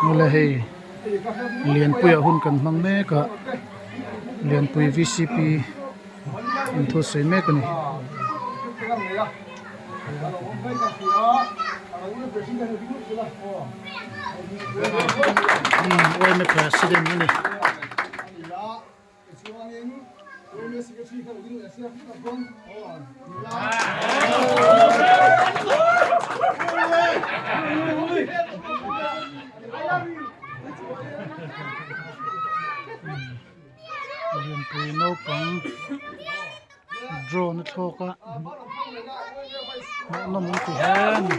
Mawle hei Lianpuia hun kan hmang mek a Lianpui vcp in thu sawi mek a ni. Yma president a ni. Lianpui naupang drone a thlawk a hmuhnawm an ti hle a ni.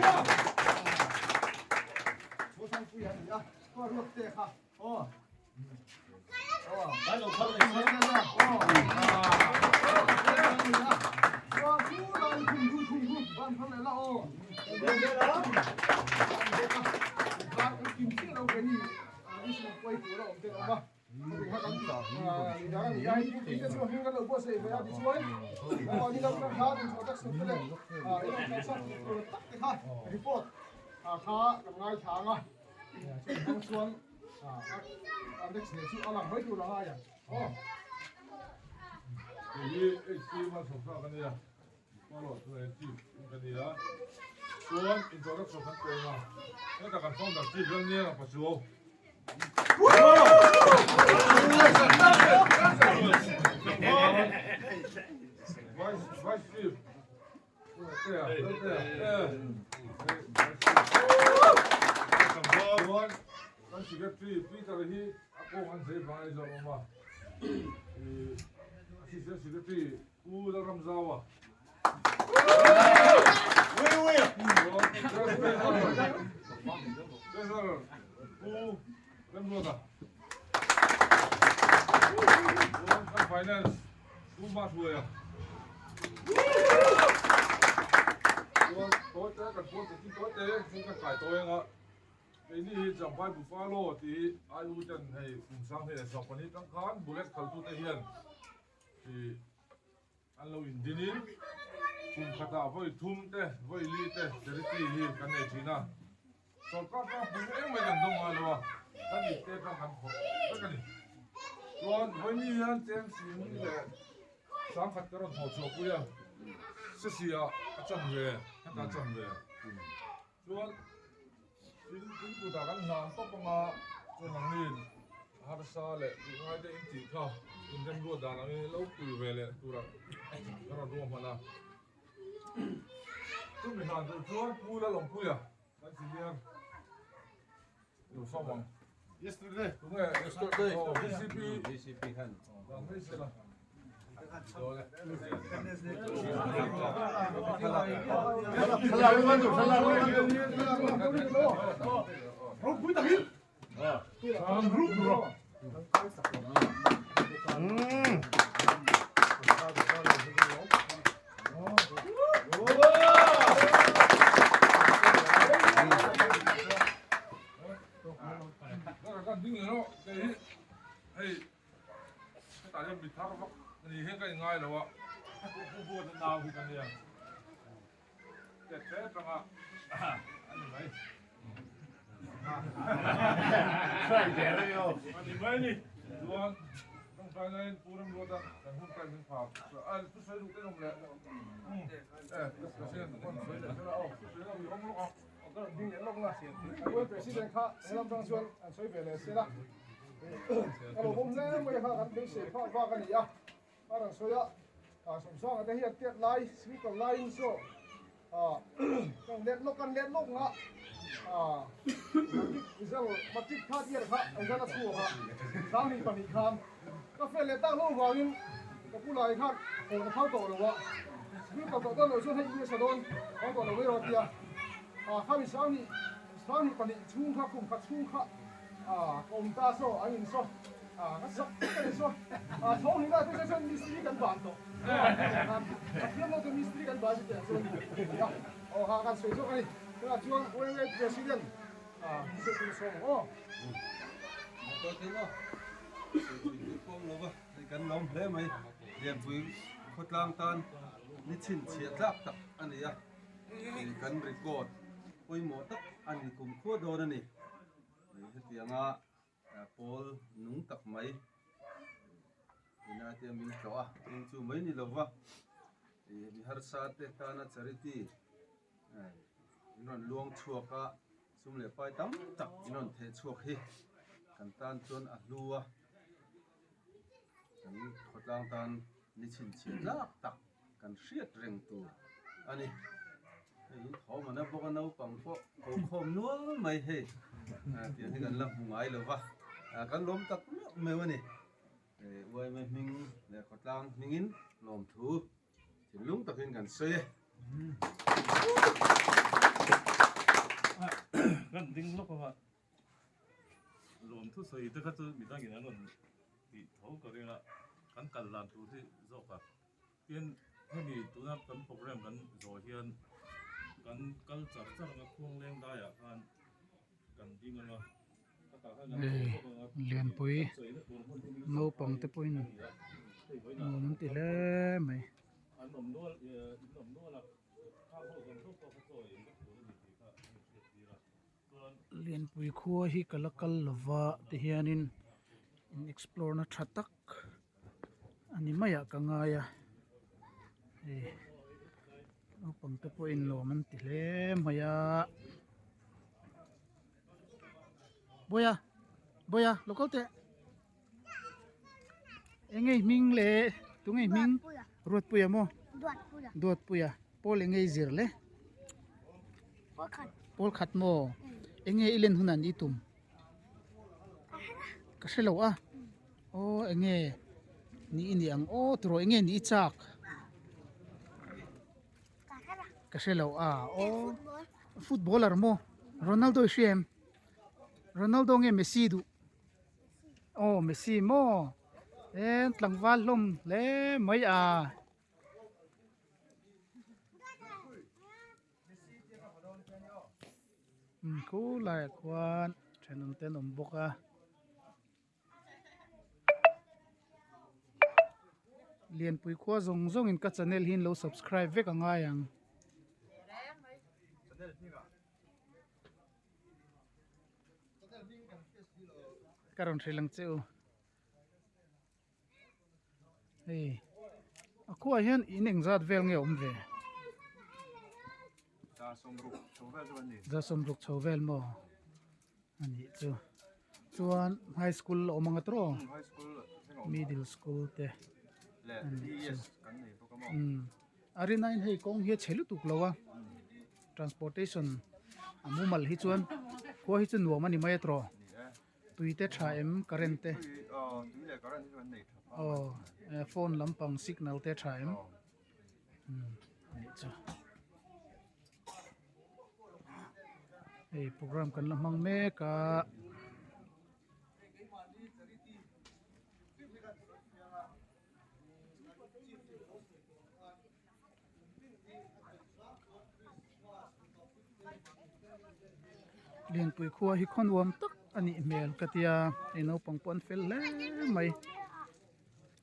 Hei hi HC Malsawmsa ka nia, Palo chu hei Chief ka nia, chuan introduction kan pe anga, heta kan founder Chief Lalnianga Pachuau. Vice Vice Chief Kan secretary Peter hi a kawng an zai vang a ni zawk awm a, assistant secretary Pu Lalramzaua Treasurer Pu Remruata kan finance Pu Mahruaia chuan tawi te kan phone chanchin tawi te chu kan kai tawi anga keini hi Champhai Buffalo tih hi ai u ten hei kum sang hnih leh sawm pahnih tang khan bullet khaltute hian ih An lo indinin kum khatah vawi thum te, vawi li te charity hi kan nei thin a. Sorkar tang pui eng mai kan dawng ngai lo a, kan ip te tang kan khawp vek a ni. Chuan vawi ni hian cheng sing leh sangkhat ka rawn thawh chhuah pui a, sesi ah a chan ve, heta a chan ve. Chuan in in kutah kan hlan tawp anga chuan nangin harsa leh tih ngai te in tih kha in remruat dan angin lo pui ve leh turah ka rawn ruah hman a. Chumi hlan tur chuan Pu Lalawmpuia kan senior lo sawm ang. Yesterday. Tunge? Yesterday. Oh, VCP. VCP khan. Bang mai sela. Hei Hetah hian mi thar vak ni hian ka inngai lo a, pu Buata nau hi ka nia, tet hle atanga a ni mai. A ni mai ni. Chuan tawngtaina in Pu Remruata kan hun kai min phak. A thusawi duh te awm leh. E, President pawn sawi leh sela aw, thusawi lo i awm lawk ang. Ka rawn ding leh lawk na. President kha helam tang chuan an sawi ve leh sela. Ka lo bawm hle mai kha kan beisei phak vak a ni a, a rawn sawi a, Sawmsanga te hian tiat lai speaker laiin saw kan let lawk kan let lawk nga matric result matric third year kha result a chhuak a, sanghnih pahnih khan ka fail leh tak lo vangin ka pu lai khan haw ka phal tawh lo a, speaker tawh dawn loh chuan hei i sa dawn phal tawh lo mai rawh a ti a, khami sanghnih sanghnih pahnih chhung kha kum khat chhung kha. A ka awm ta saw an in saw a ka sak vek a ni saw a chhawng hnih lai phei chuan mistiri kan ban tawh a thiam lo te mistiri kan ban chutiang chuan ni a aw ha kan sawi zawk a ni tunah chuan railway president a sawi tur sawm ang aw. Kan lawm hle mai Lianpui khawtlang tan ni chhinchhiah tlak tak a ni a kan record pawimawh tak a ni kumkhua dawn a ni. Hetianga pawl nung tak mai ina tia min tlawh a, chung chu mai ni lova ih mi harsa te tana charity in rawn luang chhuak a, sum leh pai tam tak in rawn theh chhuak hi kan tan chuan a hlu a, kan khawtlang tan ni chhinchhiah tlak tak. Kan hriat reng tur a ni. Hei in thawm an a bawk a naupang pawh ko khawm nual mai hei tiang hi kan la hmu ngai lo va, kan lawm tak meuh meuh a ni. Uaime hming leh khawtlang hmingin lawmthu thinlung takin kan sawi e. Kan ding lawk anga lawmthu sawi te kha chu midangin an rawn tih tho ka ring a, kan kal dan tur hi zawk a. Tin, hemi tuna kan program kan zawh hian kan kal char char anga khuang leng daiah khan kan ding anga khatah khan kan Hei chho bawk anga lianpui kan sawina tur hmun hi min naupang te pawhin a ni a, hei vawiinah nuam an ti hle mai. An awm nual in awm nual a, khang ho zawng zawng pawh kha chaw ei vek tur a ni tih kha an inhriat tir a, chuan. Lianpui khua hi ka la kal lova tihianin in explore na tha tak a ni maiah ka ngai a hei naupang te pawhin nuam an ti hle mai a bawiha bawiha lo kal teh eng nge hming le tunge hming Ruatpuia maw Duatpuia pawl eng nge i zir le pawl khat maw eng nge i len hunah an i tum. Ka hre lo a aw eng nge ni i nih ang aw turaw eng nge ni i chak ka hre lo a aw footballer maw Ronaldo i hria em Ronaldo nge Messi duh aw Messi maw e tlangval hlawm hle mai a. Khu laiah khuan thenawm te an awm bawk a lianpui khua zawng zawng in ka channel hi an lo subscribe vek a ngai ang. Ka rawn hrilh ang che u. Hei a khuaah hian in engzat vel nge awm ve? Za sawmruk chho vel maw a nih chu chuan high school a awm ang a tawh middle school te a nih chu umm a rinaiin hei kawng hi a chhe lutuk lo a transportation a mumal hi chuan khua hi chu nuam a ni mai a tawh. Tui te tha em current te aw phone lampang signal te tha em umm anih chu hei program kan la hmang mek a. Lianpui khua hi khaw nuam tak a nih hmel ka tia hei naupang pawh an fel hle mai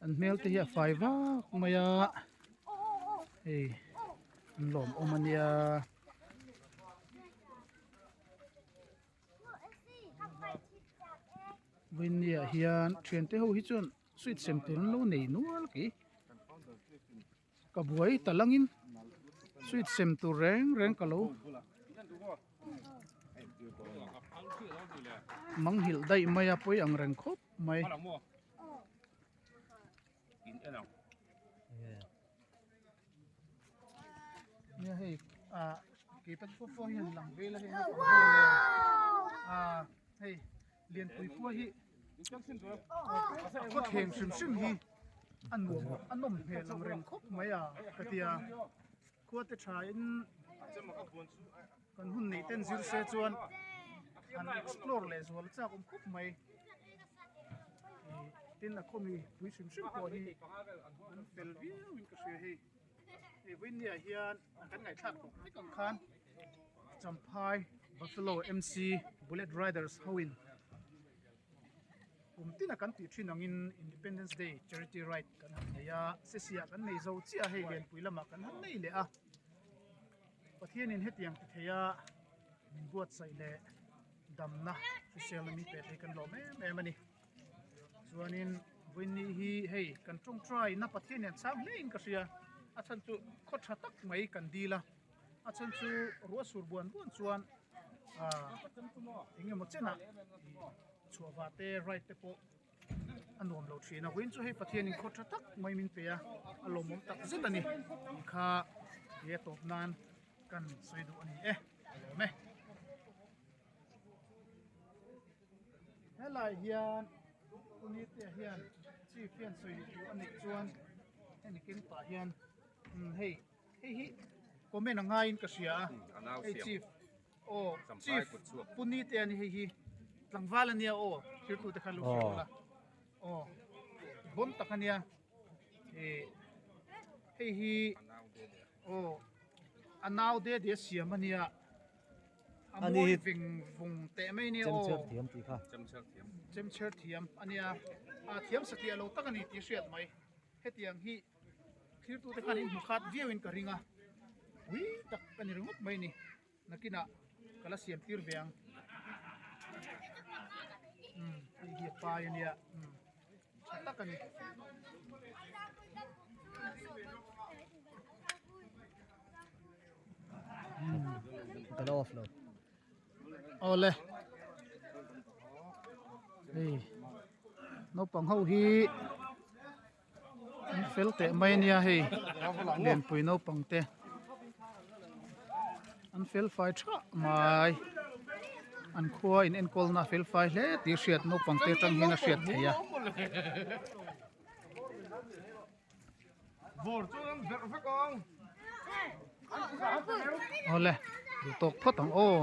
an hmel te hi a fai vak mai a hei an lawmawm a nia. Vawinia hian thiante ho hi chuan sweet sem tur an lo nei nual ki ka buai ta langin sweet sem tur reng reng ka lo manghilh daih mai a pawi ang reng khawp mai. Nia hei ah keipat pawh pawh hian lang vel a hei naupang ho nen ah hei lianpui khua hi a khawthleng hrim hrim hi a nuam a nawm hmel ang reng khawp mai a ka tia khua te tha in kan hun neih ten zir se chuan han explore leh zual chak awm khawp mai. Tin a khawmi pui hrim hrim pawh hi an fel viau in ka hria hei. Hei vawinia hian kan ngaihthlak tawh vek ang khan Champhai Buffalo MC Bullet Riders ho in kum tina kan tih thin angin Independence Day Charity Ride kan han nei a, Sesiah kan nei zo chiah a hei Lianpui lamah kan han nei leh a. Pathianin hetiang ti thei a min buatsaih leh. Damna hriselna min pek hi kan lawm em em a ni. Chuanin vawiinni hi hei kan tawngtai na Pathian hian chhang hle in ka hria. A chhan chu khaw tha tak mai kan dil a, a chhan chu ruah sur buan buan chuan ah eng emaw chenah chhuah vah te ride te pawh a nuam lo thin a. Vawiin chu hei Pathianin khaw tha tak mai min pe a, a lawmawm tak zet a ni. Tih kha he a tawp nan kan sawi duh a ni e, a lawm e. Helai hian Punite hian chief hian sawi duh a neih chuan hemi keng pah hian umm hei hei hi comment a ngaiin ka hria a hei chief aw chief Punite a ni hei hi tlangval a nia aw thirtute khan lo hria ula aw bon tak a nia ih hei hi aw a nau de de siam a nia. A mawi veng vung teh mai nia aw. Chemchher thiam tih kha. Chemchher thiam. Chemchher thiam a nia. A thiam satliah lo tak a ni tih hriat mai. Hetiang hi thlirtute khan in hmu khat viau in ka ring a. Pui tak a ni ringawt mai ni. Nakinah ka la siam tir ve ang. Umm hei hi a pai a nia. Umm tha tak a ni. Ka la off lo. Awle. Hei. Naupang ho hi an fel teh mai ania hei. Lianpui naupang te. An fel fai tha mai. An khua in enkawl na fel fai hle tih hriat naupang te atang hian a hriat theih a. Awle duh tawk phawt ang aw.